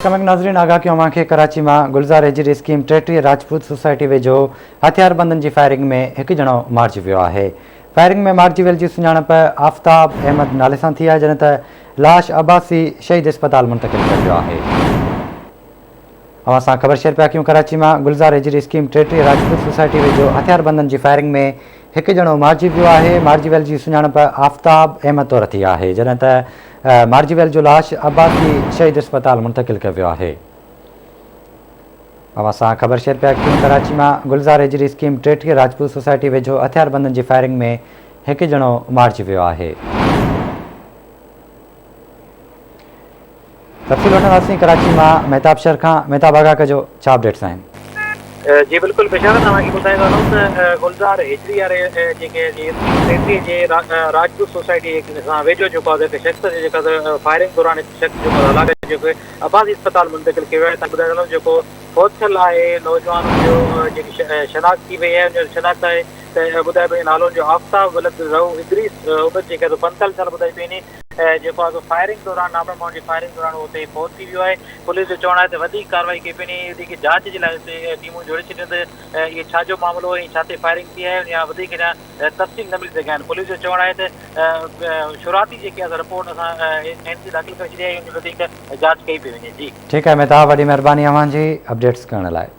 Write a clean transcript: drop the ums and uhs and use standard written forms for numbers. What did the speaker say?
ڪمڪ ناظرين آگاهه ڪيون اوهان کي ڪراچي مان گلزار هجري اسڪيم 33 راجپوت سوسائٽي ويجهو هٿياربندن جي فائرنگ ۾ هڪ ڄڻو مارجي ويو آهي فائرنگ ۾ مارجي ويل جي سڃاڻپ آفتاب احمد نالي سان ٿي آهي جڏهن ته لاش عباسي شهيد اسپتال منتقل ڪيو ويو آهي. اوهان سان خبر شيئر پيا ڪيون ڪراچي مان گلزار هجري اسڪيم 33 راجپوت سوسائٽي ويجهو هٿياربندن جي فائرنگ ۾ هڪ ڄڻو مارجي ويو آهي مارجي ويل جي سڃاڻپ آفتاب احمد طور ٿي آهي جڏهن ته مارجي ويل جو لاش عباسي شهيد اسپتال منتقل ڪيو ويو آهي. اوهان سان خبر شيئر پيا ڪيون ڪراچي مان گلزار هجري اسڪيم 33 راجپوت سوسائٽي ويجهو هٿياربندن جي فائرنگ ۾ هڪ ڄڻو مارجي ويو آهي. تفصيل وٺنداسين ڪراچي مان مهتاب شھر کان مهتاب آگاھ ڪجو ڇا اپڊيٽس آهن. جي بلڪل بشارت اوهان کي ٻڌائيندو هلون ته گلزار هجري واري جيڪي ٽيٽري جي راجپوت سوسائٽي سان ويجهو جيڪو آهي هڪ شخص جي جيڪا فائرنگ دوران هڪ شخص جيڪو هلاڪ جيڪو عباسي اسپتال منتقل ڪيو ويو آهي ٻڌائيندو هلون جيڪو فوت ٿيل آهي نوجوان ان جو جيڪي شناخت ٿي وئي آهي ان جو شناخت آهي ته ٻڌائي پئي نالو ان جو آفتاب ولد رئو ادريس عمر جيڪا 45 سال ٻڌائي پئي وڃي جيڪو آهي سو فائرنگ دوران نامعلوم ماڻهن جي فائرنگ دوران هو اتي ئي فوت ٿي ويو آهي. پوليس جو چوڻ آهي ته وڌيڪ ڪارروائي ڪئي پئي وڃي وڌيڪ جاچ جي لاء اتي ٽيمون جوڙي ڇڏيون ته اهي ڇا جو معاملو هو ۽ ڇا تي فائرنگ ٿي آهي ان جا وڌيڪ اڃا تفصيل نه ملي سگهيا آهن. پوليس جو چوڻ آهي ته شروعاتي جيڪي آهي رپورٽ اسان اين سي داخل ڪري ڇڏي آهي ان جي وڌيڪ جاچ ڪئي پئي وڃي. جي. ٺيڪ آهي مهتاب وڏي مهرباني اوهان جي اپڊيٽس ڪرڻ لاء.